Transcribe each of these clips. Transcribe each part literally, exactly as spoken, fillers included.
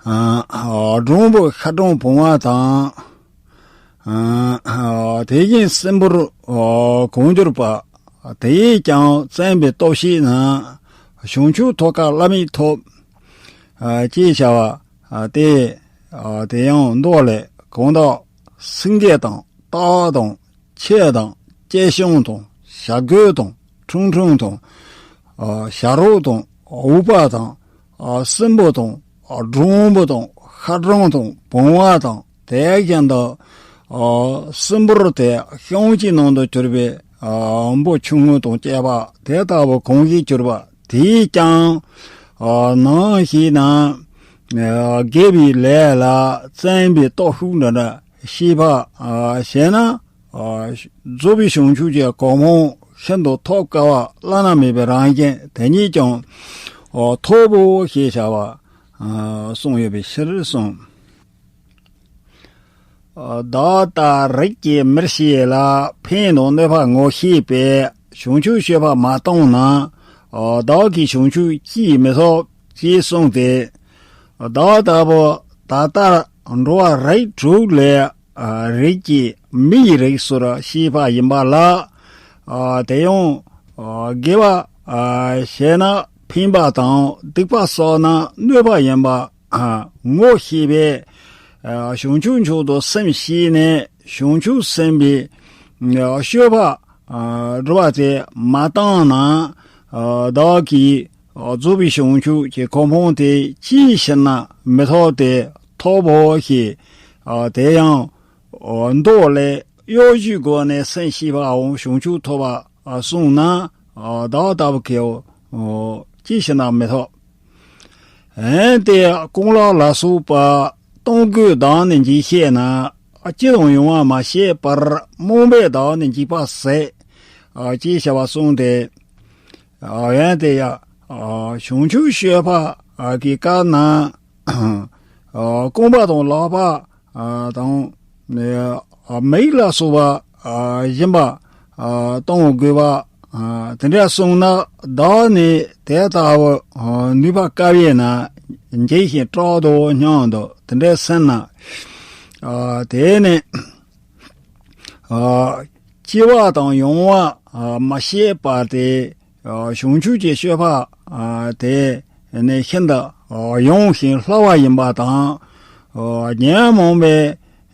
ཨ་སྒྲོམ་བུ་ཤ་སྒྲོམ་བུང་བ་དང་། ཨ་དེ་བཞིན་སྲིན་པོར་གང་གྱུར་པ། དེ་ཡིས་ཀྱང་བཙན་པའི་སྟོབས་ཤིག་ན། བྱང་ཆུབ་ཐོབ་དཀའ་བླ་མེད་ཐོབ། ཨ་ཅེས་བྱ་བ། ཨ་དེ་ཨ་དེ་ཡང་མདོ་ལས། གང་དག་སེང་གེ་དང་སྟག་དང་ཁྱི་དང་སྐྱེ་ཤིང་དང་བྱ་རྒོད་དང་ཁྲུང་ཁྲུང་དང་། ཨ་བྱ་རོག་དང་འུག་པ་དང་། ཨ་སྲིན་པོ་དང་། ཨ་སྒྲོམ་བུ་དང་ཤ་སྒྲོམ་དང་བུང་བ་དང་། དེ་བཞིན་དུ་ཨ་སྲིན་པོར་ཏེ་ཤིང་གི་ནང་དུ་གྱུར་པའི་ཨ་འབུ་ཆུང་ངུ་དང་བཅས་པ་དེ་ལྟ་བུ་གང་ཞིག་གྱུར་པ་དེས་ཀྱང་། ཨ་ནམ་ཞིག་ན་ཨ་དགེ་བའི་ལས་ལ་བཙན་པའི་སྟོབས་ཤུགས་འདྲ་འདྲ་ཤེས་པ་ཨ་བྱས་ན། ཨ་རྫོགས་པའི་བྱང་ཆུབ་ཀྱི་གོ་འཕང་ཤིན་ཏུ་ཐོབ་དཀའ་བ་བླ་ན་མེད་པའི་རང་བཞིན་དེ་ཉིད་ཀྱང་ཨ་ཐོབ་བོ་ཞེས་བྱ་བ་ཨ་གསུངས་ཡོད་པའི་ཕྱིར་གསུངས། ཨ་བདག་ལྟ་རིགས་ཀྱི་མིར་ཤེས་ལ་ཕན་དང་གནོད་པ་ངོ་ཤེས་པས་བྱང་ཆུབ་སྤྱོད་པ་མ་བཏང་ན། ཨ་བདག་གིས་བྱང་ཆུབ་ཅིས་མི་ཐོབ་ཅེས་གསུངས་ཏེ། བདག་ལྟ་བུ་ད་ལྟར་འགྲོ་བ་རིགས་དྲུག་ལས། ཨ་རིགས་ཀྱི་མིའི་རིགས་སུ་སྐྱེས་པ་ཡིན་པ་ལ། ཨ་དེ་ཡང་ཨ་དགེ་བ་ཨ་བྱས་ན་ཕན་པ་དང་སྡིག་པ་བསགས་ན་གནོད་པ་ཡིན་པ་ཨ་ངོ་ཤེས་པས། ཨ་བྱང་ཆུབ་མཆོག་ཏུ་སེམས་བསྐྱེད་ནས་བྱང་ཆུབ་སེམས་དཔའི་ཨ་སྤྱོད་པ་ཨ་སྒྲུབ་པ་དེ་མ་བཏང་ན། ཨ་བདག་གིས་ཨ་རྫོགས་པའི་བྱང་ཆུབ་ཀྱི་གོ་འཕང་དེ་ཅིའི་ཕྱིར་ན་མི་ཐོབ་སྟེ་ཐོབ་བོ་ཞེས། ཨ་དེ་ཡང་། ཨོ་མདོ་ལས་གཡོ་སྒྱུའི་སྒོ་ནས་སེམས་བསྐྱེད་པའམ་བྱང་ཆུབ་ཐོབ་པ་གསུངས་ན། ཨ་བདག་ལྟ་བུ་གིས་ཨོ་ཅི་ཞིག་ན་མི་ཐོབ། འོན་ཏེ་རྐང་ལག་ལ་སོགས་པ་གཏོང་དགོས་བདག་ནི་འཇིགས་ཤེས་ན། ཨ་ཅི་དང་ཡོང་བ་མ་ཤེས་པར་རྨོངས་པས་བདག་ནི་འཇིགས་པ་ཟད། ཨ་ཅེས་བྱ་བ་གསུངས་ཏེ། ཨ་འོན་ཏེ་ཡ་ཨ་བྱང་ཆུབ་སྤྱོད་པ་ཨ་གི་སྐབས་ན། ཨ་རྐང་པ་དང་ལག་པ་ཨ་དང་ཨ་མིག་ལ་སོགས་པ་ཨ་སྦྱིན་པ་ཨ་གཏོང་དགོས་པ་ཨ་དེ་འདྲ་གསུངས་ན། བདག་ནི་དེ་ལྟ་བུ་ཨ་ནུས་པ་དཀའ་བས་ན་འཇིགས་ཤིང་སྐྲག་དོ་སྙམ་དུ་དེ་འདྲ་སེམས་ན། ཨ་དེ་ནི་ཨ་སྐྱེ་བ་དང་ཡོང་བ་ཨ་མ་ཤེས་པ་དེ། ཨ་བྱང་ཆུབ་ཀྱི་སྤྱོད་པ་ཨ་དེ་ནི་ཤིན་ཏུ་ཨ་ཡངས་ཤིང་ལྷག་པ་ཡིན་པ་དང་། ཨ་ཉོན་མོངས་པའི་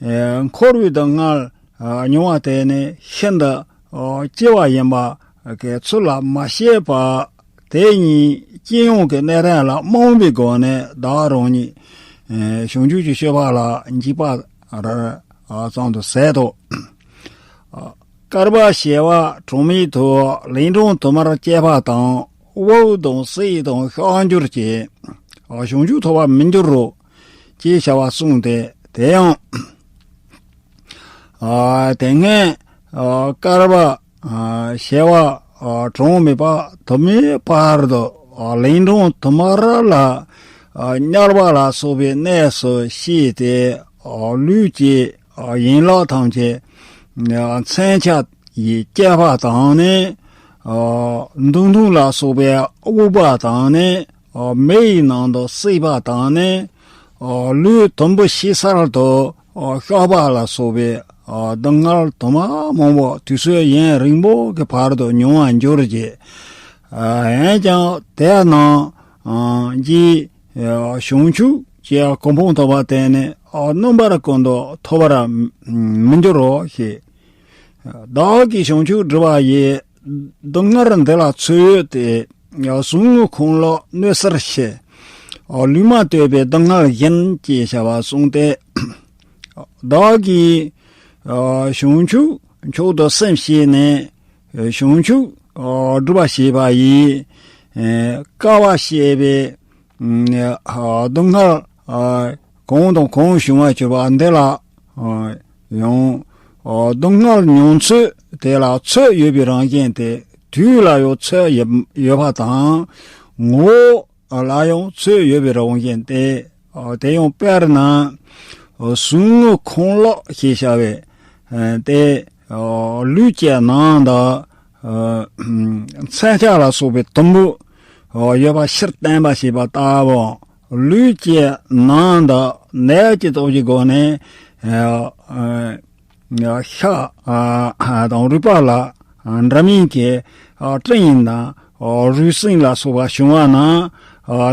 ཨ་འཁོར་བའི་སྡུག་བསྔལ་ཨ་མྱོང་བ་དེ་ནི་ཤིན་ཏུ་ཨ་ལྕི་བ་ཡིན་པ་གི་ཚུལ་ལ་མ་ཤེས་པ། དེ་ཉིད་སྐྱེ་ཡོང་གི་གནས་རང་ལ་རྨོངས་པའི་སྒོ་ནས་བདག་རང་ཉིད་ཨ་བྱང་ཆུབ་ཀྱི་སྤྱོད་པ་ལ་འཇིགས་པ་ར་ཨ་ཙམ་དུ་ཟད་དོ། ཨ་བསྐལ་པ་བྱེ་བ་གྲངས་མེད་དུ་ལན་གྲངས་དུ་མར་སྐྱེས་པ་དང་། དབུགས་དང་བསིལ་དང་ཤར་འགྱུར་གྱི་ཨ་བྱང་ཆུབ་ཐོབ་པར་མི་འགྱུར་རོ། ཅེས་བྱ་བ་གསུངས་ཏེ། དེ་ཡང་ཨ་དེ་སྔོན་ཨ་བསྐལ་པ་ཨ་བྱེ་བ་ཨ་གྲངས་མེད་པ་དུ་མའི་བར་དུ་ཨ་ལན་གྲངས་དུ་མར་ལ་ཨ་དམྱལ་བ་ལ་སོགས་པའི་གནས་སུ་སྐྱེས་ཏེ། ཨ་ལུས་ཀྱི་ཨ་ཡན་ལག་ཐམས་ཅད་ཨ་མཚོན་ཆ་ཡིས་བཅད་པ་དང་ནི། ཨ་མདུང་ཐུང་ལ་སོགས་པའི་དབུགས་པ་དང་ནི། ཨ་མེ་ཡི་ནང་དུ་བསྲེགས་པ་དང་ནི། ཨ་ལུས་དུམ་བུ་ཕྱེད་གསར་དུ་ཨ་གཤགས་པ་ལ་སོགས་པའི་ཨ་སྡུག་བསྔལ་དུ་མ་མང་པོ་དུས་ཚོད་ཡུན་རིང་པོ་གི་བར་དུ་མྱོང་བར་འགྱུར་གྱི། ཨ་འོན་ཀྱང་དེ་རྣམས་ཨ་ཀྱི་ཨ་བྱང་ཆུབ་ཀྱི་གོ་འཕང་ཐོབ་པ་དེ་ནི་ཨ་རྣམ་པ་ཀུན་ཏུ་ཐོབ་པར་མི་འགྱུར་རོ་ཞེས། བདག་གིས་བྱང་ཆུབ་སྒྲུབ་པ་ཡི། སྡུག་བསྔལ་འདི་ལ་ཚོད་ཡོད་དེ། ཟུག་རྔུ་ཁོང་ལོག་གནོད་སེལ་ཕྱིར། ལུས་མ་ལྟོས་པའི་སྡུག་བསྔལ་བཞིན་ཅེས་བྱ་བ་གསུངས་ཏེ། བདག་གིས་བྱང་ཆུབ་མཆོག་ཏུ་སེམས་བསྐྱེད་ནས། བྱང་ཆུབ་སྒྲུབ་པ་བྱེད་པ་ཡི། དཀའ་བ་སྤྱད་པའི་སྡུག་བསྔལ་གང་དང་གང་བྱུང་བར་གྱུར་པ་འདི་ལ་ཡང་སྡུག་བསྔལ་མྱོང་ཚུལ་དེ་ལ་ཚོད་ཡོད་པའི་རང་བཞིན་ཏེ། དུས་ལ་ཡང་ཚོད་ཡོད་པ་དང་། ངོ་བོ་ལ་ཡང་ཚོད་ཡོད་པའི་རང་བཞིན་ཏེ། དེ་ཡང་དཔེར་ན་ཟུག་རྔུ་ཁོང་ལོག་ཞེས་བྱ་བའི་ཏེ། ལུས་ཀྱི་ནང་དུ་མཚོན་ཆ་ལ་སོགས་པའི་དུམ་བུ་ཡོད་པ་ཕྱིར་བསྟན་པ་ཞེས་པ་ལྟ་བུའང་ ལུས་ཀྱི་ནང་དུ་ནད་ཀྱི་སྟོབས་ཀྱི་སྒོ་ནས་ཤ་དང་རུས་པ་ལ་འདྲ་མིན་གྱི་སྤྲིན་དང་རུས་ཟིན་ལ་སོགས་པ་བྱུང་བ་ན།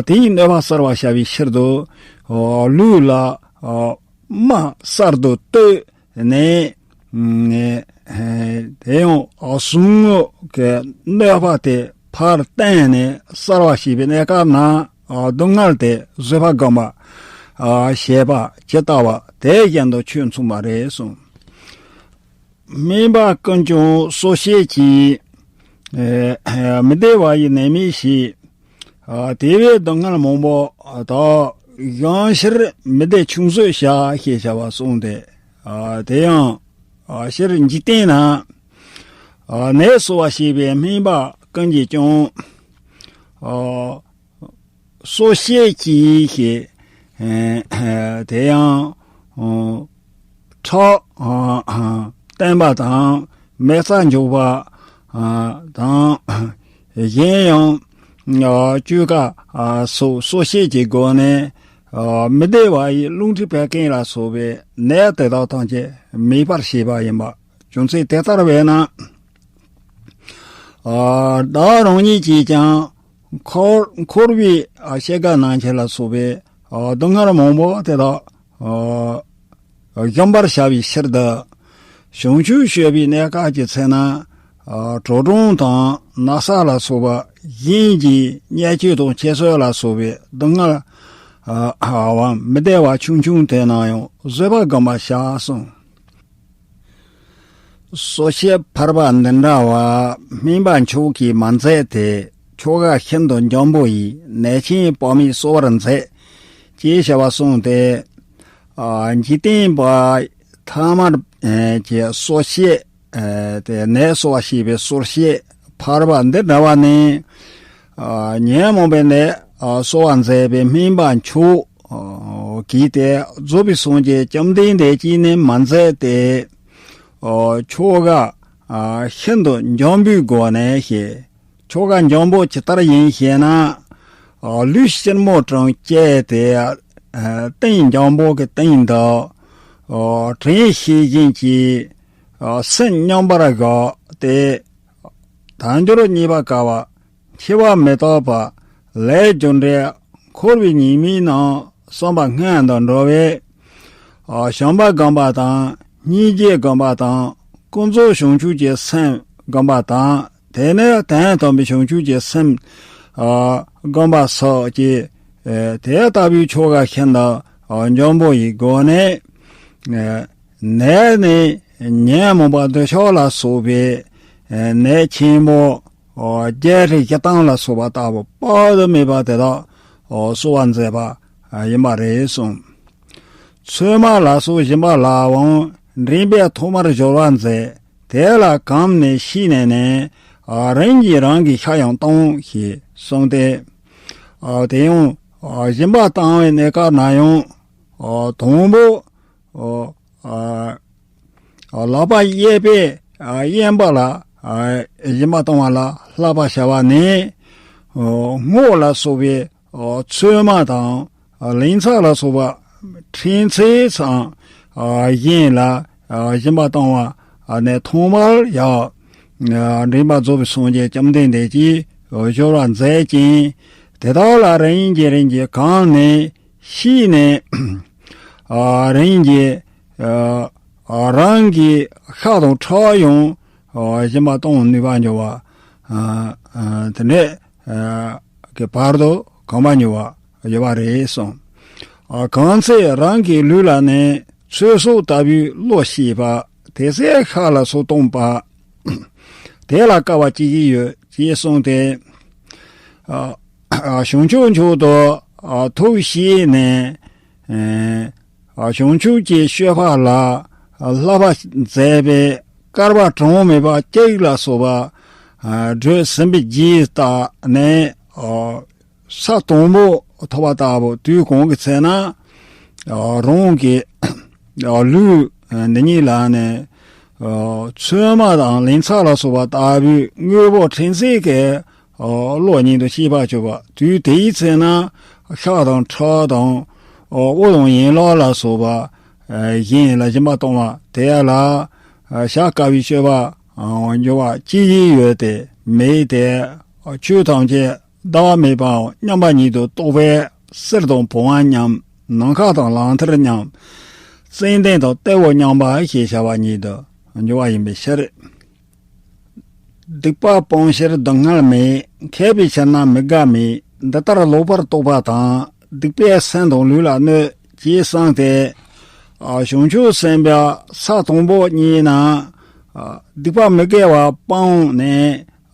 དེའི་གནོད་པ་སེལ་བར་བྱ་བའི་ཕྱིར་དུ་ལུས་ལ་རྨ་གསར་དུ་བཏོད་ནས། དེ་ཡང་ཟུག་རྔུ་གི་གནོད་པ་དེ་ཕར་བསྟན་ནས་གསལ་བར་བྱེད་པའི་གནས་སྐབས་ན། སྡུག་བསྔལ་དེ་བཟོད་པ་བསྒོམ་པ་བྱེད་པ་ཇི་ལྟ་བ་དེ་བཞིན་དུ་ཆོས་མཚུངས་པ་རེད་གསུངས། སྨན་པ་ཀུན་ཀྱང་གསོ་བྱེད་ཀྱི་མི་བདེ་བ་ཡི་ནད་མེད་བྱེད། དེ་བས་སྡུག་བསྔལ་མང་པོ་དག། གཞན་ཕྱིར་མི་བདེ་ཆུང་བཟོད་བྱ་ཞེས་བྱ་བ་གསུངས་ཏེ། དེ་ཡང་སྤྱིར་འཇིག་རྟེན་ན་ནད་གསོ་བ་བྱེད་པའི་སྨན་པ་ཀུན་གྱིས་ཀྱང་གསོ་བྱེད་ཀྱི་ཞེས། དེ་ཡང་ཁྲག་བསྟེན་པ་དང་མེ་བཙའ་འཇོག་པ་དང་། གཞན་ཡང་བཅོས་ཀ་སོགས་གསོ་བྱེད་ཀྱི་སྒོ་ནས་མི་བདེ་བ་ཡི་རླུང་མཁྲིས་བད་ཀན་ལ་སོགས་པའི་ནད་དེ་དག་ཐམས་ཅད་མེད་པར་བྱེད་པ་ཡིན་པ། བྱུང་ཚེ་དེ་ལྟར་བས་ན། བདག་རང་ཉིད་ཀྱིས་ཀྱང་འཁོར་འཁོར་བའི་སྐྱེ་རྒ་ན་འཆི་ལ་སོགས་པའི་སྡུག་བསྔལ་མང་པོ་དེ་དག་གཞོམ་པར་བྱ་བའི་ཕྱིར་དུ། བྱང་ཆུབ་སྤྱོད་པའི་གནས་སྐབས་ཀྱི་ཚེ་ན། གྲོག་སྦྲང་དང་ན་ཚ་ལ་སོགས་པ་གཞན་གྱི་བརྙས་བཅོས་དང་འཆད་རྩོད་ལ་སོགས་པའི་སྡུག་བསྔལ་བའམ་མི་བདེ་བ་ཆུང་ཆུང་དེ་རྣམས་ཡང་བཟོད་པ་བསྒོམ་པར་བྱ་གསུངས། གསོ་བྱེད་ཕལ་པ་འདི་འདྲ་བ་སྨན་པ་མཆོག་གིས་མ་མཛད་དེ། ཁྱོ་ག་ཤིན་ཏུ་འཇོན་པོ་ཡིས་ནད་ཆེན་དཔག་མེད་གསོ་བར་མཛད། ཅེས་བྱ་བ་གསུངས་ཏེ། འཇིག་རྟེན་པ་ཐ་མལ་གྱི་གསོ་བྱེད། དེ་ནད་གསོ་བ་ཞེས་པའི་གསོ་བྱེད་ཕལ་པ་འདི་འདྲ་བ་ནི། ཉོན་མོངས་པའི་ནད་གསོ་བར་མཛད་པའི་སྨན་པ་མཆོག་གིས་ཏེ་རྫོགས་པའི་སངས་རྒྱས་བཅོམ་ལྡན་འདས་ཀྱིས་ནི་མ་མཛད་དེ། ཁྱོ་ག་ཤིན་ཏུ་འཇོན་པོའི་སྒོ་ནས་ཞེས། ཁྱོ་ག་འཇོན་པོ་ཇི་ལྟར་ཡིན་ཞེ་ན། ལུས་སེར་མོ་དྲང་བཅས་ཏེ། རྟེན་འཇམ་པོ་གི་སྟེང་དུ། དྲན་ཤེས་བཞིན་གྱིས། སེམས་མཉམ་པར་བཞག་སྟེ། དལ་འབྱོར་རྙེད་པར་དཀའ་བ། འཆི་བ་མི་རྟག་པ། ལས་རྒྱུ་འབྲས། འཁོར་བའི་ཉེས་དམིགས་རྣམས་བསམ་པ་སྔོན་དུ་འགྲོ་བས། བྱམས་པ་བསྒོམ་པ་དང་། སྙིང་རྗེ་བསྒོམ་པ་དང་། ཀུན་རྫོབ་བྱང་ཆུབ་ཀྱི་སེམས་བསྒོམ་པ་དང་། དེ་ནས་དོན་དམ་པའི་བྱང་ཆུབ་ཀྱི་སེམས་བསྒོམ་པ་སོགས་ཀྱི། དེ་ལྟ་བུའི་ཆོ་ག་ཤིན་ཏུ་འཇམ་པོ་ཡི་སྒོ་ནས། ནད་ནི་ཉོན་མོངས་པ་འདོད་ཆགས་ལ་སོགས་པའི་ནད་ཆེན་པོ། བརྒྱད་ཁྲི་བཞི་སྟོང་ལ་སོགས་པ་ལྟ་བུ་དཔག་ཏུ་མེད་པ་དེ་དག་གསོ་བར་མཛད་པ་ཡིན་པ་རེད་གསུངས། ཚོད་མ་ལ་སོགས་སྦྱིན་པ་ལའང་འདྲེན་པའི་ཐོག་མར་སྦྱོར་བ་མཛད། དེ་ལ་གང་ནས་ཤེས་ནས་ནི། རིམ་གྱིས་རང་གི་ཤ་ཡང་གཏོང་ཞེས་གསུངས་ཏེ། དེ་ཡང་སྦྱིན་པ་བཏང་བའི་གནས་སྐབས་ན་ཡང་། དང་པོ། ལག་པ་གཡས་པས་གཡོན་པ་ལ་སྦྱིན་པ་གཏོང་བ་ལ་བསླབ་པ་བྱ་བ་ནི། སྔགས་ལ་སོགས་པའི་ཚོད་མ་དང་ལན་ཚྭ་ལ་སོགས་པ་ཕྲེང་ཚེག་ཙམ་བཞིན་ལ་སྦྱིན་པ་གཏོང་བ་ནི་ཐོག་མར་ཡང་འདྲེན་པ་རྫོགས་པའི་སངས་རྒྱས་བཅོམ་ལྡན་འདས་ཀྱིས་སྦྱོར་བ་མཛད་ཅིང་། དེ་དག་ལ་རིམ་གྱིས་རིམ་གྱིས་གང་ནས་ཤེས་ནས། རིམ་གྱིས་རང་གི་ཤ་དང་ཁྲག་ཡང་སྦྱིན་པ་གཏོང་ནུས་པ་འབྱུང་བ། དེ་འདྲའི་གི་བར་དུ་གོམས་པ་མྱོང་བ་ཡོད་པ་རེད་གསུངས། གང་ཚེ་རང་གི་ལུས་ལ་ནི་ཚོད་སོགས་ལྟ་བུའི་བློ་སྐྱེས་པ། དེ་ཚེ་ཤ་ལ་སོགས་གཏོང་བ། དེ་ལ་དཀའ་བ་ཅི་ཞིག་ཡོད་ཅེས་གསུངས་ཏེ། བྱང་ཆུབ་མཆོག་ཏུ་ཐུགས་བསྐྱེད་ནས། བྱང་ཆུབ་ཀྱི་སྤྱོད་པ་ལ་བསླབ་པ་མཛད་པའི་བསྐལ་པ་གྲངས་མེད་པ་གཅིག་ལ་སོགས་པ་བགྲོད་ཟིན་པའི་རྗེས་ལྟ་ནས། ས་དང་པོ་ཐོབ་པ་ལྟ་བུ་དུས་གང་གི་ཚེ་ན། རང་གི་ལུས་འདི་ཉིད་ལ་ནི། ཚོད་མ་དང་ལན་ཚྭ་ལ་སོགས་པ་ལྟ་བུའི་དངོས་པོ་ཕྲན་ཚེགས་ཀྱི་བློ་ཉིད་དུ་སྐྱེས་པ་བྱུང་བ། དུས་དེའི་ཚེ་ན་ ཤ་དང་ཁྲག་དང་། ཨ། དབུགས་དང་ཡན་ལག་ལ་སོགས་པ། ཨ། གཞན་ལ་སྦྱིན་པ་གཏོང་བ་དེ་ལ། ཨ། བྱ་དཀའ་བའི་སྤྱོད་པ། ཨ། འབྱུང་བ་ཅི་ཡིན་ཡོད་དེ་མེད་དེ། ཆོས་ཐམས་ཅད་བདག་མེད་པའམ་མཉམ་པ་ཉིད་དུ་རྟོགས་པས་གསེར་དང་བུམ་པ་མཉམ། ནམ་མཁའ་དང་ལག་མཐིལ་མཉམ། ཙན་དན་དང་ཏེ་བོ་མཉམ་པ་ཞེས་བྱ་བ་ཉིད་དུ་འབྱུང་བ་ཡིན་པའི་ཕྱིར། སྡིག་པ་སྤོང་ཕྱིར་སྡུག་བསྔལ་མེད། མཁས་པའི་ཕྱིར་ན་མི་དགའ་མེད། འདི་ལྟར་ལོག་པར་རྟོག་པ་དང་། སྡིག་པས་སེམས་དང་ལུས་ལ་གནོད་ཅེས་གསུངས་ཏེ། ཨ། བྱང་ཆུབ་སེམས་དཔའི་ས་དང་པོ་གཉིས་ན། ཨ། སྡིག་པ་མི་དགེ་བ་སྤངས་ནས།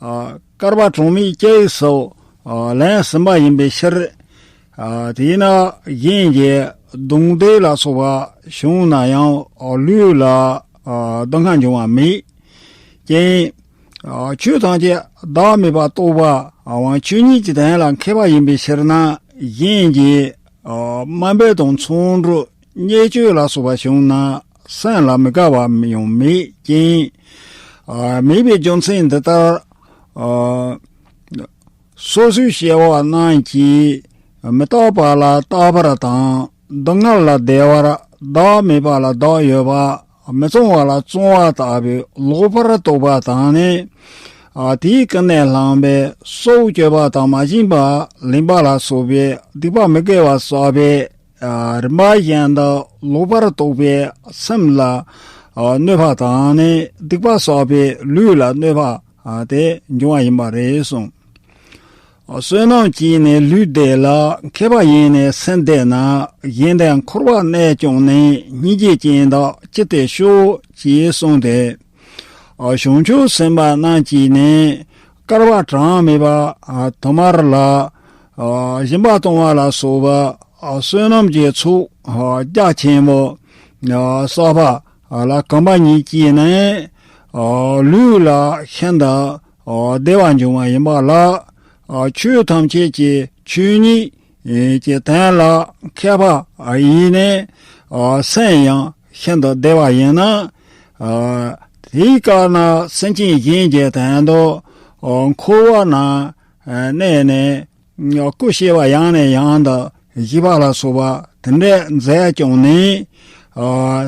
ཨ། བསྐལ་པ་གྲངས་མེད་ཅིག་སུ། ཨ། ལན་ཟིན་པ་ཡིན་པའི་ཕྱིར། ཨ། དེས་ན་གཞན་གྱི་རྡུང་རྡེག་ལ་སོགས་པ་བྱུང་ན་ཡང་ལུས་ལ། ཨ། སྡུག་བསྔལ་འབྱུང་བ་མེད་ཅིང་། ཨ། ཆོས་ཐམས་ཅད་བདག་མེད་པར་རྟོགས་པའམ་ཆོས་ཉིད་ཀྱི་དོན་ལ་མཁས་པ་ཡིན་པའི་ཕྱིར་ན། གཞན་གྱི། ཨ། དམའ་འབེབས་དང་མཚང་འདྲུ་བརྙས་བཅོས་ལ་སོགས་པ་བྱུང་ན་སེམས་ལ་མི་དགའ་བ་ཡང་མེད་ཅིང་། ཨ། མེད་པའི་རྒྱུ་མཚན་འདི་ལྟར། ཨ། སོ་སོའི་སྐྱེ་བོ་རྣམས་ཀྱིས་མི་རྟག་པ་ལ་རྟག་པར་དང་། སྡུག་བསྔལ་ལ་བདེ་བར། བདག་མེད་པ་ལ་བདག་ཡོད་པ། མི་གཙང་བ་ལ་གཙང་བ་ལྟ་བུའི་ལོག་པར་རྟོག་པ་དང་ནི། ཨ། དེའི་ཀུན་ནས་བསླངས་པའི་སྲོག་གཅོད་པ་དང་མ་བྱིན་པ་ལེན་པ་ལ་སོགས་པའི་སྡིག་པ་མི་དགེ་བ་བསགས་པའི། ཨ། རིམ་པ་བཞིན་དུ་ལོག་པར་རྟོག་པའི་སེམས་ལ། ཨ། གནོད་པ་དང་ནི། སྡིག་པ་བསགས་པའི་ལུས་ལ་གནོད་པ། ཨ། དེ་འབྱུང་བ་ཡིན་པ་རེད་གསུངས། བསོད་ནམས་ཀྱིས་ནི་ལུས་བདེ་ལ། མཁས་པ་ཡིས་ནི་སེམས་བདེ་ན། གཞན་དོན་འཁོར་བར་གནས་ཀྱང་ནི། སྙིང་རྗེ་ཅན་དག་ཅི་སྟེ་སྐྱོ། ཅེས་གསུངས་ཏེ། བྱང་ཆུབ་སེམས་དཔའ་རྣམས་ཀྱིས་ནི་བསྐལ་པ་གྲངས་མེད་པ་དུ་མར་ལ། སྦྱིན་པ་གཏོང་བ་ལ་སོགས་པ་བསོད་ནམས་ཀྱི་ཚོགས་རྒྱ་ཆེན་པོ་བསགས་པ་ལ་གོམས་པ་ཉིད་ཀྱིས་ནི་ལུས་ལ་ཤིན་ཏུ་བདེ་བ་འབྱུང་བ་ཡིན་པ་ལ། ཆོས་ཐམས་ཅད་ཀྱི་ཆོས་ཉིད་ཀྱི་དོན་ལ་མཁས་པ་ཡིས་ནི་སེམས་ཡང་ཤིན་ཏུ་བདེ་བ་ཡིན་ན། དེའི་སྐབས་ན་སེམས་ཅན་གཞན་གྱི་དོན་དུ་འཁོར་བ་ན་གནས་ནས། སྐུ་གཤེགས་པ་ཡང་ནས་ཡང་དུ་བཞེས་པ་ལ་སོགས་པ་དེ་འདྲའི་མཛད་ཀྱང་ནི།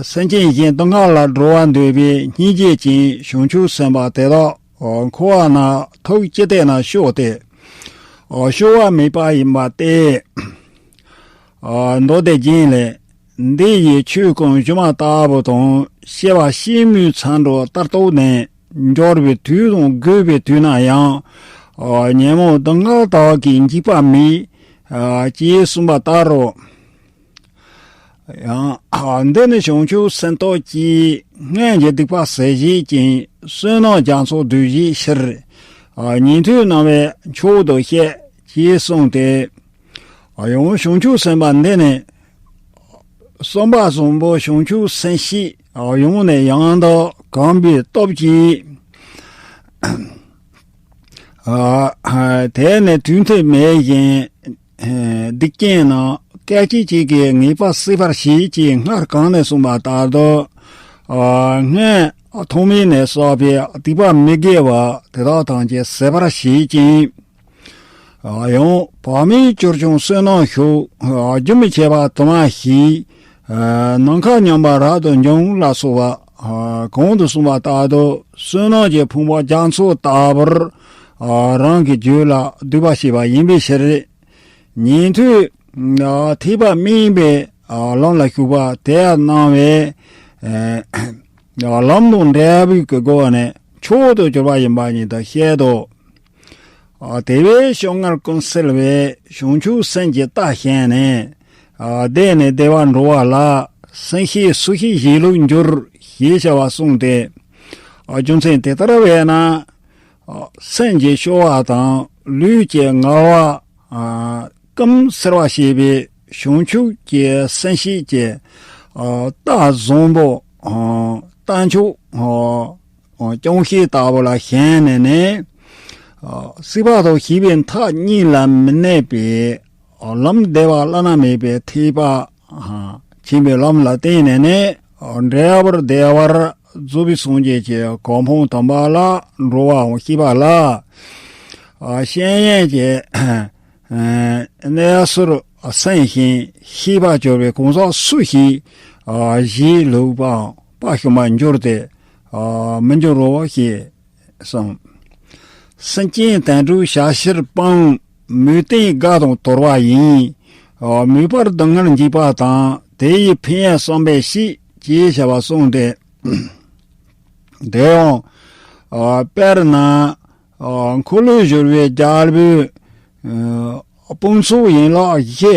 སེམས་ཅན་གཞན་སྡུག་བསྔལ་ལ་སྒྲོལ་བར་འདོད་པའི་སྙིང་རྗེ་ཅན་བྱང་ཆུབ་སེམས་དཔའ་དེ་དག་འཁོར་བ་ན་ཐུགས་ཅི་སྟེ་ན་སྐྱོ་སྟེ། སྐྱོ་བ་མེད་པ་ཡིན་པ་སྟེ། མདོ་སྡེ་རྒྱན་ལས། འདི་ཡི་ཆོས་ཀུན་སྒྱུ་མ་ལྟ་བུ་དང་། སྐྱེ་བ་ཕྱི་མའི་མཚམས་འགྲོ་ལྟར་རྟོགས་ནས། འབྱོར་བའི་དུས་དང་རྒུད་པའི་དུས་ན་ཡང་། ཉོན་མོངས་སྡུག་བསྔལ་དག་གིས་འཇིགས་པ་མེད། ཅེས་གསུངས་པ་ལྟར་རོ། ཡང་། འདི་ནི་བྱང་ཆུབ་སེམས་རྟོག་གིས། སྔོན་གྱི་སྡིག་པ་ཟད་བྱེད་ཅིང་། བསོད་ནམས་རྒྱ་མཚོ་བསྡུ་བྱའི་ཕྱིར། ཉན་ཐོས་རྣམས་ཀྱི་མཆོག་ཏུ་བཤད། ཅེས་གསུངས་ཏེ། ཡང་བྱང་ཆུབ་སེམས་དཔའ་འདི་ནི། བསམ་པ་བཟང་པོ་བྱང་ཆུབ་སེམས་བསྐྱེད་ཡང་ནས་ཡང་དུ་གོམས་པའི་སྟོབས་ཀྱིས། དེ་ནི་དུས་མཐའ་མེད་བཞིན་སྡིག་ཅན་རྣམས་སྐད་ཅིག་གཅིག་གིས་ངེས་པར་ཟད་པར་བྱེད་ཅེས་སྔར་གོང་ནས་གསུངས་པ་ལྟར་དུ། སྔོན་ཐོག་མེད་ནས་བསགས་པའི་སྡིག་པ་མི་དགེ་བ་དེ་དག་ཐམས་ཅད་ཟད་པར་བྱེད་ཅིང་། ཡང་བག་མེད་གྱུར་ཀྱང་བསོད་ནམས་ཤུགས། རྒྱུན་མི་ཆད་པར་དུ་མ་ཞིག་ནམ་མཁའ་མཉམ་པར་རབ་ཏུ་འབྱུང་ལ་སོགས་པ། གོང་དུ་གསུངས་པ་ལྟར་དུ་བསོད་ནམས་ཀྱི་ཕུང་པོ་རྒྱ་མཚོ་ལྟ་བུར། རང་གི་རྒྱུད་ལ་སྡུད་པར་བྱེད་པ་ཡིན་པའི་ཕྱིར། ཉན་ཐོས་ཐེག་པ་དམན་པའི་ལམ་ལ་ཞུགས་པ་དེ་སྣང་བའི་ལམ་དང་འབྲས་བུའི་སྒོ་ནས་མཆོག་ཏུ་གྱུར་པ་ཡིན་པ་ཉིད་དུ་བཤད་དོ། དེ་བས་བཤང་ངར་ཀུན་སེལ་བའི་བྱང་ཆུབ་སེམས་ཀྱི་རྟ་ཞོན་ནས། བདེ་ནས་བདེ་བར་འགྲོ་བ་ལ། སེམས་ཤེས་སུ་ཤེས་བྱེད་ལུགས་འགྱུར། ཞེས་བྱ་བ་གསུངས་ཏེ། རྒྱུ་མཚན་དེ་ལྟར་བས་ན། སེམས་ཀྱི་སྐྱོ་བ་དང་ལུས་ཀྱི་ངལ་བ། ཀུན་སེལ་བར་བྱེད་པའི་བྱང་ཆུབ་ཀྱི་སེམས་ཤེས་ཀྱི་རྟ་བཟང་པོ། རྟ་མཆོག་རྐྱང་ཤེས་ལྟ་བུ་ལ་ཞོན་ནས་ནི། སྲིད་པ་དང་ཞི་བའི་མཐའ་གཉིས་ལ་མི་གནས་པའི་ལམ་བདེ་བ་བླ་ན་མེད་པའི་ཐེག་པ་ཆེན་པོའི་ལམ་ལ་བརྟེན་ནས་ནི། འབྲས་བུ་བདེ་བར་རྫོགས་པའི་སངས་རྒྱས་ཀྱི་གོ་འཕང་དམ་པ་ལ་འགྲོ་བའང་ཤེས་པ་ལ། བཤེས་གཉེན་གྱི་གནས་ཚུལ་ སེམས་ཤིང་ཤེས་པར་གྱུར་པའི་གང་ཟག་སུ་ཞིག་ཨ་གཞི་ལུགས་པའམ་དཔའ་ཞུམ་པར་འགྱུར་ཏེ་ཨ་མི་འགྱུར་རོ་ཞེས་གསུངས། སེམས་ཅན་དོན་གྲུབ་བྱ་ཕྱིར་སྤང་། མོས་བརྟན་དགའ་དང་དོར་བ་ཡིན། མོས་པར་སྡུག་བསྔལ་འཇིགས་པ་དང་། དེ་ཡི་ཕན་ཡོན་བསམ་པས་ཤེས། ཅེས་བྱ་བ་གསུངས་ཏེ། དེ་ཡང་དཔེར་ན་འཁོར་ལོས་སྒྱུར་བའི་རྒྱལ་པོའི་དཔུང་ཚོགས་ཡན་ལག་བཞི་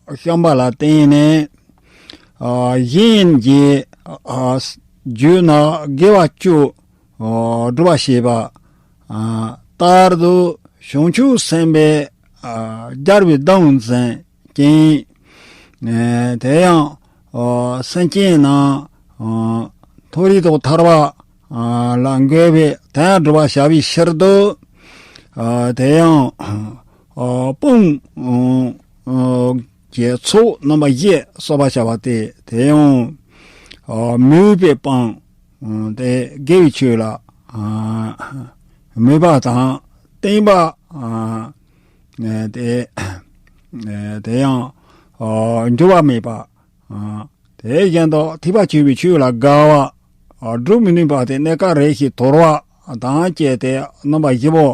བཤམས་པ་ལ་བརྟེན་ནས་གཞན་གྱི་རྒྱུད་ན་དགེ་བ་བཅུ་སྒྲུབ་པར་བྱེད་པ། ལྟར་དུ་བྱང་ཆུབ་སེམས་དཔའི་རྒྱལ་པོའི་གདུང་འཛིན་ཅིང་། དེ་ཡང་སེམས་ཅན་རྣམས་མཐོ་རིས་དང་ཐར་པ་ལ་འགོད་པའི་དོན་སྒྲུབ་པར་བྱ་བའི་ཕྱིར་དུ། དེ་ཡང་དཔུང་གི་ཚོགས་རྣམ་པ་བཞི་གསོག་པར་བྱ་བ་སྟེ། དེ་ཡང་མོས་པས་སྤང་། དེ་དགེ་བའི་ཆོས་ལ་མོས་པ་དང་བརྟན་པ། དེ་དེ་ཡང་འགྱུར་བ་མེད་པ། དེ་བཞིན་དུ་ཐེག་པ་ཆེ་བའི་ཆོས་ལ་དགའ་བ། སྒྲུབ་མི་ནུས་པ་སྟེ་གནས་སྐབས་རེ་ཞིག་དོར་བ་དང་བཅས་ཏེ་རྣམ་པ་བཞི་པོ་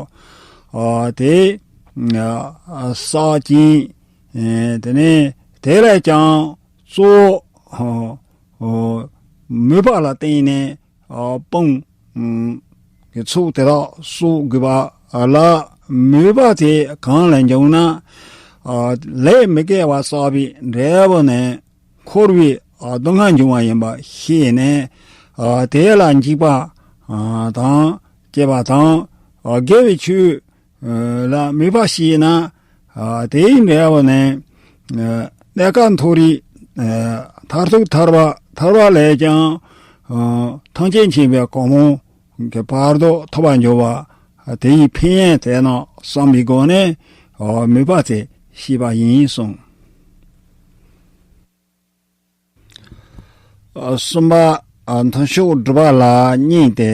དེ་བསགས་ཅིང་། དེ་ནས་དེ་ལས་ཀྱང་གཙོ་བོ་མོས་པ་ལ་བརྟེན་ནས་དཔུང་གི་ཚོགས་དེ་དག་གསོག་དགོས་པ་ལ། མོས་པ་དེ་གང་ལ་འབྱུང་ན་ལས་མི་དགེ་བ་བསགས་པའི་འབྲས་བུ་ནི་འཁོར་བའི་སྡུག་བསྔལ་འབྱུང་བ་ཡིན་པ་ཤེས་ནས། དེ་ལ་འཇིགས་པ་དང་བཅས་པ་དང་། དགེ་བའི་ཆོས་ལ་མོས་པ་སྐྱེས་ན། དེའི་འབྲས་བུ་ནི་གནས་སྐབས་མཐོ་རིས། མཐར་ཐུག་ཐར་པ། ཐར་པ་ལས་ཀྱང་ཐམས་ཅད་མཁྱེན་པའི་གོ་འཕང་གི་བར་དུ་ཐོབ་པར་འགྱུར་བ། དེ་ཡི་ཕན་ཡོན་དེ་རྣམས་བསམ་པའི་སྒོ་ནས་མོས་པ་དེ་སྐྱེས་པ་ཡིན་གསུངས། གསུམ་པ། མཐུན་ཕྱོགས་སྒྲུབ་པ་ལ་གཉིས་ཏེ།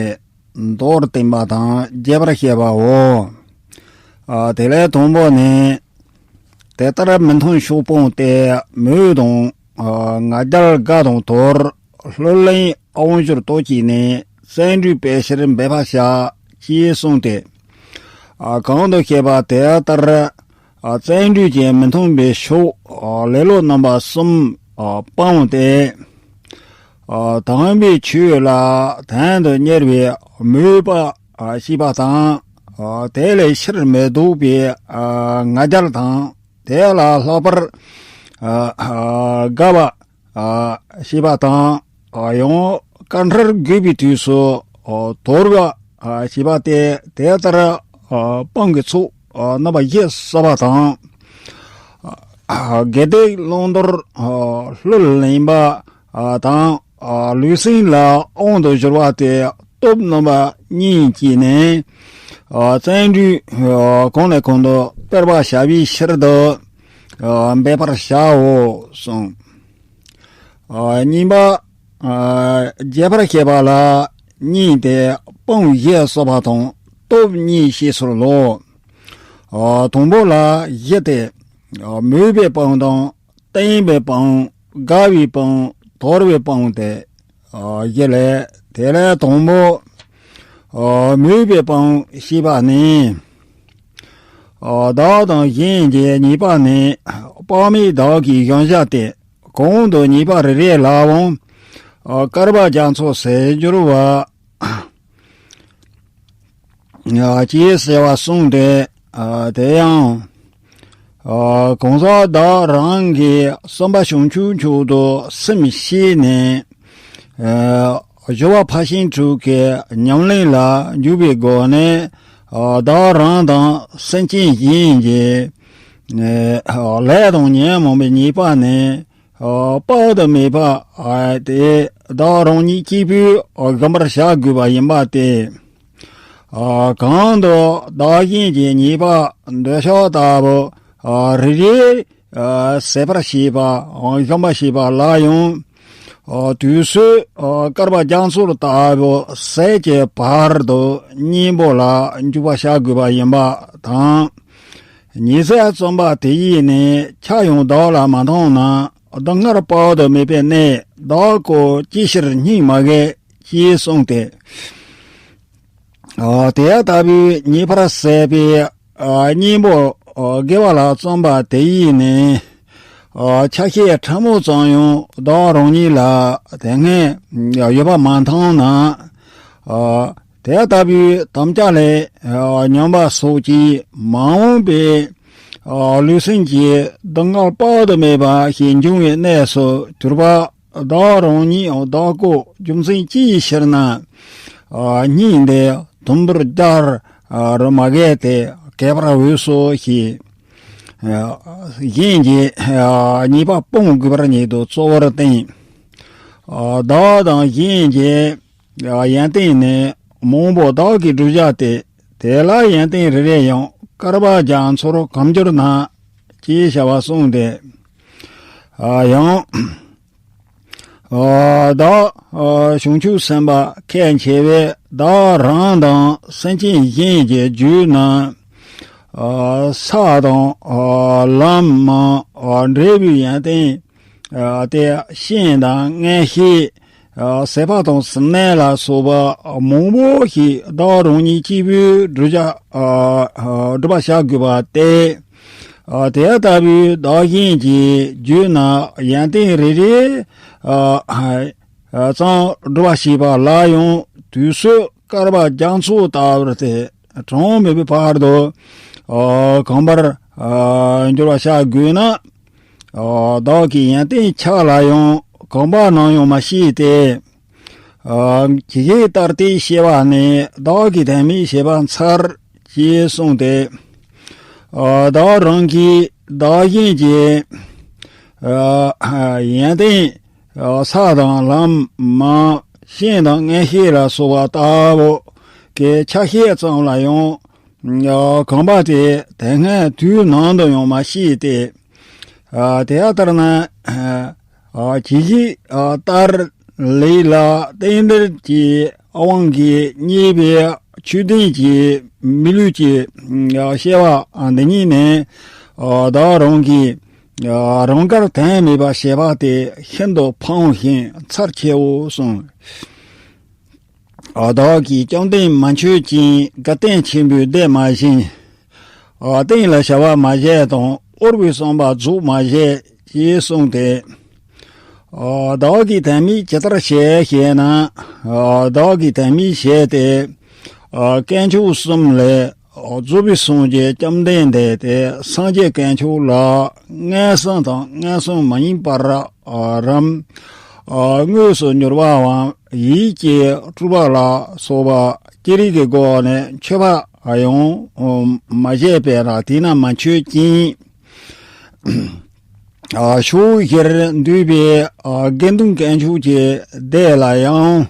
མདོར་བསྟན་པ་དང་རྒྱས་པར་བཤད་པའོ། དེ་ལས་དང་པོ་ནི། དེ་ལྟར་མི་མཐུན་ཕྱོགས་སྤངས་ཏེ། མོས་དང་ང་རྒྱལ་དགའ་དང་དོར། ལྷུར་ལེན་དབང་བསྒྱུར་སྟོབས་ཀྱིས་ནི། བརྩོན་འགྲུས་སྤེལ་ཕྱིར་འབད་པར་བྱ། ཅེས་གསུངས་ཏེ། གོང་དུ་བཤད་པ་དེ་ལྟར། བརྩོན་འགྲུས་ཀྱི་མི་མཐུན་པའི་ཕྱོགས་ལེ་ལོ་རྣམ་པ་གསུམ་སྤངས་ཏེ། དམ་པའི་ཆོས་ལ་དོན་དུ་གཉེར་བའི་མོས་པ་སྐྱེས་པ་དང་། དེ་ལས་ཕྱིར་མི་ལྡོག་པའི་ང་རྒྱལ་དང་། དེ་ལས་ལྷག་པར་དགའ་བ་སྐྱེས་པ་དང་། ཡང་བཀའ་འཁྲོལ་དགོས་པའི་དུས་སུ་དོར་བ་སྐྱེས་པ་སྟེ། དེ་ལྟར་སྤང་གི་ཚོགས་རྣམ་པ་བཞི་བསགས་པ་དང་། དགེ་སྡིག་བླང་དོར་ལྷུར་ལེན་པ་དང་། ལུས་སེམས་ལ་དབང་དུ་གྱུར་པ་སྟེ། སྟོབས་རྣམ་པ་གཉིས་ཀྱིས་ནི། བརྩོན་འགྲུས་གང་ལས་གང་དུ་སྤེལ་བར་བྱ་བའི་ཕྱིར་དུ་འབད་པར་བྱའོ་གསུངས། གཉིས་པ། རྒྱས་པར་བཤད་པ་ལ་གཉིས་ཏེ། སྤང་བཞི་བསགས་པ་དང་སྟོབས་གཉིས་བཤད་ཚུལ་ལོ། དང་པོ་ལ་བཞི་སྟེ། མོས་པས་སྤང་དང་། བརྟན་པས་སྤང་། དགའ་བས་སྤང་། དོར་བས་སྤང་སྟེ་བཞི་ལས། དེ་ལས་དང་པོ་མོས་པས་སྤང་ཞེས་པ་ནི། བདག་དང་གཞན་གྱི་ཉེས་པ་ནི། དཔག་མེད་བདག་གིས་བཞེངས་བཞག་སྟེ། གོང་དུ་ཉེས་པ་རེ་རེ་ལའང་བསྐལ་པ་རྒྱ་མཚོ་ཟད་འགྱུར་བ། ཅེས་ཟེར་བ་གསུངས་ཏེ། དེ་ཡང་གང་ཟག་བདག་རང་གི་བསམ་པ་བྱང་ཆུབ་མཆོག་ཏུ་སེམས་བསྐྱེད་ནས། སྦྱོར་བ་ཕར་ཕྱིན་དྲུག་གི་ཉམས་ལེན་ལ་འཇུག་པའི་སྒོ་ནས། བདག་རང་དང་སེམས་ཅན་གཞན་གྱི་ལས་དང་ཉོན་མོངས་པའི་ཉེས་པ་ནི། དཔག་ཏུ་མེད་པ་དེ་བདག་རང་ཉིད་གཅིག་པུས་བཟློག་པར་བྱ་དགོས་པ་ཡིན་པ་སྟེ། གང་དུ་བདག་གཞན་གྱི་ཉེས་པ་འདོད་ཆགས་ལྟ་བུ་རེ་རེ་ཟད་པར་བྱེད་པ་བཟློག་པར་བྱེད་པ་ལ་ཡང་། དུས་གསུམ་བསྐལ་པ་རྒྱ་མཚོ་ལྟ་བུ་ཟད་ཀྱི་བར་དུ་གཉེན་པོ་ལ་འཇུག་པར་བྱ་དགོས་པ་ཡིན་པ་དང་། ཉི་ཟེར་བརྩམས་པ་དེ་ཡིས་ནི། ཆགས་ཡང་བདག་ལ་མ་མཐོང་ན། སྡུག་བསྔལ་དཔག་ཏུ་མེད་པའི་གནས། བདག་གོ་ཅི་ཕྱིར་སྙིང་མ་གས། ཅེས་གསུངས་ཏེ། ཨ་དེ་ལྟ་བུའི་ཉེས་པར་ཟད་པའི་ཨ་གཉེན་པོ་ཨ་དགེ་བ་ལ་བརྩམས་པ་དེ་ཡིས་ནི། ཨ་ཆ་ཤས་ཕྲ་མོ་ཙམ་ཡང་བདག་རང་ཉིད་ལ་དེ་སྔ་ཡོད་པ་མ་མཐོང་ན། ཨ་དེ་ལྟ་བུའི་དམ་བཅའ་ལས་ཨ་ཉམས་པ་སོགས་ཀྱིས་མ་འོངས་པའི་ཨ་ལུས་སེམས་ཀྱི་སྡུག་བསྔལ་དཔག་ཏུ་མེད་པ་ཞིག་འབྱུང་བའི་གནས་སུ་གྱུར་པ། བདག་རང་ཉིད་བདག་གོ་རྒྱུ་མཚན་ཅིའི་ཕྱིར་ན། ཨ་སྙིང་འདི་དུམ་བུར་བརྒྱ་རུ་མ་གས་ཏེ་གས་པར་འོས་སོ་ཞེས། ཨ་གཞན་གྱི་ཨ་ཉེས་པ་སྤོང་དགོས་པར་ཉིད་དུ་གཙོ་བོར་བསྟན། ཨ་བདག་དང་གཞན་གྱི་ཨ་ཡོན་ཏན་ནི་མང་པོ་བདག་གིས་བསྒྲུབ་བྱ་སྟེ། དེ་ལ་ཡོན་ཏན་རེ་རེ་ཡང་བསྐལ་པ་རྒྱ་མཚོར་གང་འབྱོར་ན། ཅེས་བྱ་བ་གསུངས་ཏེ། ཨ་ཡང་། ཨ་བདག་ཨ་བྱང་ཆུབ་སེམས་དཔའ་ཁས་འཆེ་བས། བདག་རང་དང་སེམས་ཅན་གཞན་གྱི་རྒྱུད་ན། ཨ་ས་དང་ཨ་ལམ་མ་ཨ་འབྲས་བུའི་ཡོན་ཏན་ཨ་དེ་ཤིང་དང་མངོན་ཤེས། ཨ་ཟད་པ་དང་ཟིལ་གནོན་ལ་སོགས་པ་མང་པོ་ཞིག་བདག་རང་ཉིད་གཅིག་པུས་བསྒྲུབ་བྱ་ཨ་ཨ་བསྒྲུབ་པར་བྱ་དགོས་པ་སྟེ། ཨ་དེ་ལྟ་བུའི་བདག་གཞན་གྱི་རྒྱུད་ན་ཡོན་ཏན་རེ་རེ་ཨ་ཨ་ཙམ་བསྒྲུབ་པར་བྱེད་པ་ལ་ཡང་དུས་ཚོད་བསྐལ་པ་རྒྱ་མཚོ་ལྟ་བུར་ཏེ་གྲངས་མེད་པའི་བར་དུ་ཨ་གང་བར་ཨ་འགྱུར་བར་བྱ་དགོས་ན། ཨ་བདག་གི་ཡོན་ཏན་ཆགས་ལ་ཡང་གོམས་པ་ནམ་ཡང་མ་བྱེད་དེ། ཨ་ཇི་སྐད་ལྟར་དེ་བཤད་པ་ནི། བདག་གི་དོན་མེད་བྱེད་པ་མཚར། ཅེས་གསུངས་ཏེ། ཨ་བདག་རང་གིས་བདག་གཞན་གྱི་ཨ་ཡོན་ཏན་ཨ་ས་དང་ལམ་མ་ཤིང་དང་མངོན་ཤེས་ལ་སོགས་པ་ལྟ་བུ་གི་ཆ་ཤས་ཙམ་ལ་ཡང་ཨ་གོམས་པ་དེ་དེ་སྔའི་དུས་ནམ་དུ་ཡང་མ་བྱས་ཏེ། ཨ་དེ་ལྟར་ན་ཨ་ཇི་སྐད་ལྟར་ལས་ལ་རྟེན་འབྲེལ་གྱི་དབང་གིས་རྙེད་པའི་ཆོས་ལྡན་གྱི་མི་ལུས་ཀྱི་ཨ་སྐྱེ་བ་འདི་ཉིད་ནི་ཨ་བདག་རང་གིས་ཨ་རང་དགར་དོན་མེད་པ་བྱས་པ་དེ་ཤིན་ཏུ་ཕངས་ཤིང་མཚར་ཆེའོ་གསུངས། ཨ་བདག་གིས་བཅོམ་ལྡན་མ་མཆོད་ཅིང་དགའ་སྟོན་ཆེན་པོའི་བདེ་མ་བྱིན། ཨ་གཏན་ལ་བྱ་བ་མ་བྱས་དང་། དབུལ་བའི་བསམ་པ་རྫོགས་མ་བྱས། ཅེས་གསུངས་ཏེ། ཨ་བདག་གི་དོན་མེད་ཇི་ལྟར་བྱས་ཞེ་ན། ཨ་བདག་གི་དོན་མེད་བྱས་ཏེ། ཨ་དཀོན་མཆོག་གསུམ་ལས་རྫོགས་པའི་སངས་རྒྱས་བཅོམ་ལྡན་འདས་དེ་སངས་རྒྱས་དཀོན་མཆོག་ལ་མངོན་སུམ་དང་མངོན་སུམ་མ་ཡིན་པར་རམ། དངོས་སུ་མྱུར་བའམ་ཡིད་ཀྱིས་སྤྲུལ་པ་ལ་སོགས་པ་ཅི་རིགས་ཀྱི་སྒོ་ནས་མཆོད་པ་ཡང་མ་བྱས་པས་ན་དེས་ན་མ་མཆོད་ཅིང་། ཕྱོགས་བཞིར་འདུས་པའི་དགེ་འདུན་དཀོན་མཆོག་གི་སྡེ་ལ་ཡང་།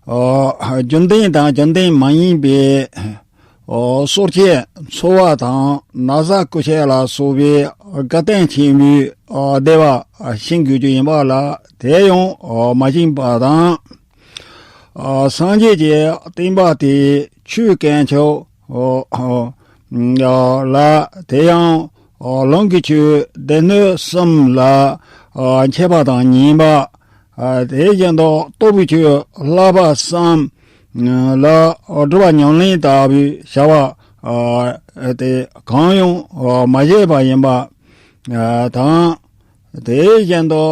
རྒྱུ་ལྡན་དང་རྒྱུ་ལྡན་མ་ཡིན་པའི་སོར་ཆས་འཚོ་བ་དང་ན་བཟའ་རྐུ་བྱེད་ལ་སོགས་པའི་དགའ་སྟོན་ཆེན་པོའི་བདེ་བ་བྱིན་དགོས་རྒྱུ་ཡིན་པ་ལ་དེ་ཡང་མ་བྱིན་པ་དང་། སངས་རྒྱས་ཀྱི་བསྟན་པ་དེ་ཆོས་དཀོན་མཆོག་ལ་དེ་ཡང་ལམ་གྱི་ཆོས་སྡེ་སྣོད་གསུམ་ལ་མཆོད་པ་དང་ཉན་པ། ཨ་དེ་བཞིན་དུ་སྟོབས་ཀྱི་ཆོས་བསླབ་པ་གསུམ་ལ་སྒྲུབ་པ་ཉམས་ལེན་ལྟ་བུའི་བྱ་བ་ཨ་དེ་གང་ཡང་མ་བྱས་པ་ཡིན་པ་ཨ་དང་། དེ་བཞིན་དུ་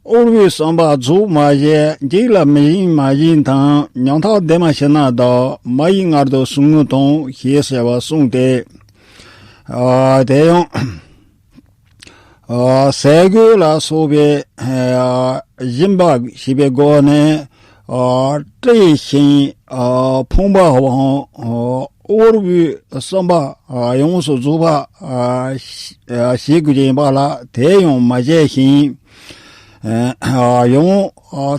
དབུལ་བའི་བསམ་པ་རྫོགས་མ་བྱས། འཇིག་ལ་མི་ཞེན་མ་བྱིན་དང་། ཉམ་ཐག་འདས་མ་ཕྱི་ནང་དག་མ་ཡི་མངལ་དུ་ཟུག་རྔུ་དང་ཞེས་ཟེར་བ་གསུངས་ཏེ། ཨ་དེ་ཡང་། ཟས་གོས་ལ་སོགས་པའི་སྦྱིན་པ་བྱེད་པའི་སྒོ་ནས་བཀྲེས་ཤིང་ཕོངས་པའམ་དབུལ་བའི་བསམ་པ་ཡོངས་སུ་རྫོགས་པ་བྱེད་དགོས་ཀྱི་ཡིན་པ་ལ་དེ་ཡང་མ་བྱས་ཤིང་། ཡང་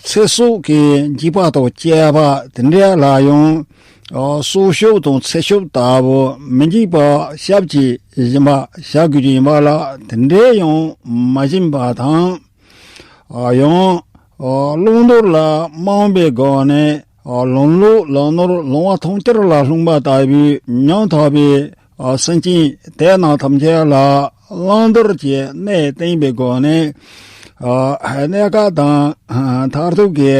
ཚེ་སྲོག་གི་འཇིགས་པ་དང་བཅས་པ་དེ་འདྲ་ལ་ཡང་། ཨ་སྲོག་སྐྱོབ་དང་ཚེ་སྐྱོབ་ལྟ་བུ་མི་འཇིགས་པ་ཞབས་ཀྱིས་སྦྱིན་པ་བྱ་དགོས་ཀྱི་ཡིན་པ་ལ་དེ་འདྲའི་ཡང་མ་བྱིན་པ་དང་། ཨ་ཡང་ཨ་བླང་དོར་ལ་རྨོངས་པའི་སྒོ་ནས་ཨ་ལོང་ལོང་ལོང་ནོར་ལོང་བ་ཐམས་ཅད་ལ་ལྷུང་པ་ལྟ་བུའི་ཉམ་ཐག་པའི་ ཨ་སེམས་ཅན་དེ་རྣམས་ཐམས་ཅད་ལ་བླང་དོར་གྱི་གནས་བསྟན་པའི་སྒོ་ནས། ཨ་གནས་སྐབས་དང་མཐར་ཐུག་གི་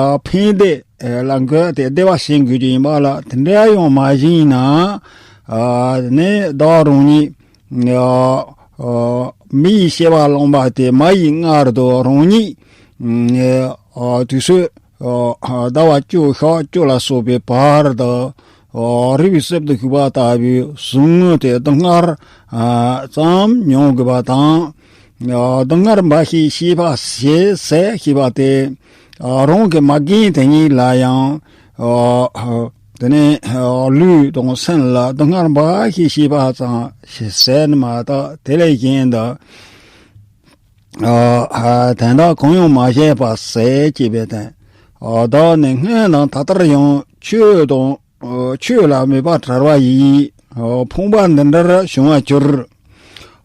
ཨ་ཕན་བདེ་ལ་འགོད་དེ་བདེ་བ་བྱིན་དགོས་ཀྱི་ཡིན་པ་ལ། དེ་འདྲ་ཡང་མ་བྱིན་ན། ཨ་ནི་བདག་རང་ཉིད་ཨ་ཨ་མི་ཡི་སྐྱེ་བ་བླངས་པ་དེ་མ་ཡི་མངལ་དུ་རང་ཉིད་ཨ་དུས་ཚོད་ཨ་ཟླ་བ་བཅུ་ཞག་བཅུ་ལ་སོགས་པའི་བར་དུ། ཨ་རི་བོའི་གསེབ་ཏུ་བཞུགས་པ་ལྟ་བུའི་ཟུག་རྔུ་དེ་སྡུག་བསྔལ་ཨ་ཙམ་མྱོང་དགོས་པ་དང་། ཨ་སྡུག་བསྔལ་འབའ་ཞིག་ཤེས་པ་ཞེས་ཟད་ཤེས་པ་དེ། ཨ་རང་གི་མ་རྒན་དེ་ཉིད་ལ་ཡང་། ཨ་དེ་ནས་ཨ་ལུས་དང་སེམས་ལ་སྡུག་བསྔལ་འབའ་ཞིག་ཤེས་པ་ཙམ་ཞིག་ཟད་ནི་མ་གཏོགས། དེ་ལས་གཞན་དུ་ཨ་ཨ་དོན་དག་གང་ཡང་མ་བྱས་པ་ཟད་ཅེས་པའི་དོན། ཨ་བདག་ནི་སྔོན་དང་ད་ལྟར་ཡང་ཆོས་དང་ཨ་ཆོས་ལ་མོས་པ་བྲལ་བ་ཡིས། ཨ་ཕོངས་པ་འདི་འདྲར་བྱུང་བར་གྱུར།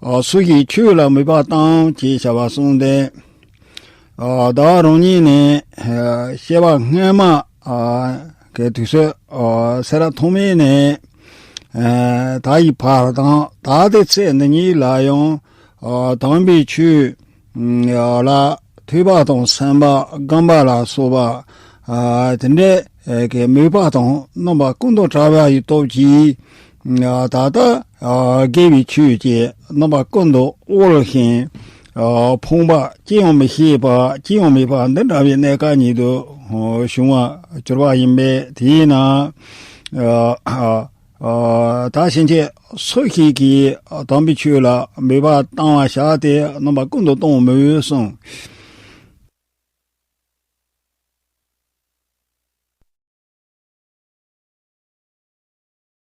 ཨ་སུ་ཞིག་ཆོས་ལ་མོས་པ་བཏང་ཞེས་བྱ་བ་གསུངས་ཏེ། ཨ་བདག་རང་ཉིད་ནི་ཨ་སྐྱེ་བ་སྔོན་མ་ཨ་གི་དུས་སུ་ཨ་སེ་ར་ཐོགས་མེད་ནས་ཨ་ད་ཡི་བར་དང་ད་ལྟའི་ཚེ་འདི་ཉིད་ལ་ཡང་ཨ་དམ་པའི་ཆོས་ཨ་ལ་ཐོས་པ་དང་སེམས་པ་སྒོམ་པ་ལ་སོགས་པ་ཨ་དེ་འདྲའི་ཨ་གི་མོས་པ་དང་རྣམ་པ་ཀུན་ཏུ་བྲལ་བ་ཡི་སྟོབས་ཀྱིས། ད་ལྟ་དགེ་བའི་ཆོས་ཀྱི་རྣམ་པ་ཀུན་ཏུ་དབུལ་ཞིང་། ཕོངས་པ་ཅི་ཡང་མི་ཤེས་པ་ཅི་ཡང་མེད་པ་འདི་འདྲ་བའི་གནས་སྐབས་ཉིད་དུ་བྱུང་བར་གྱུར་པ་ཡིན་པས། དེས་ན་ད་ཕྱིན་ཆད་སུ་ཞིག་གིས་དམ་པའི་ཆོས་ལ་མོས་པ་བཏང་བ་བྱས་ཏེ་རྣམ་པ་ཀུན་ཏུ་གཏོང་མི་འོས་གསུངས།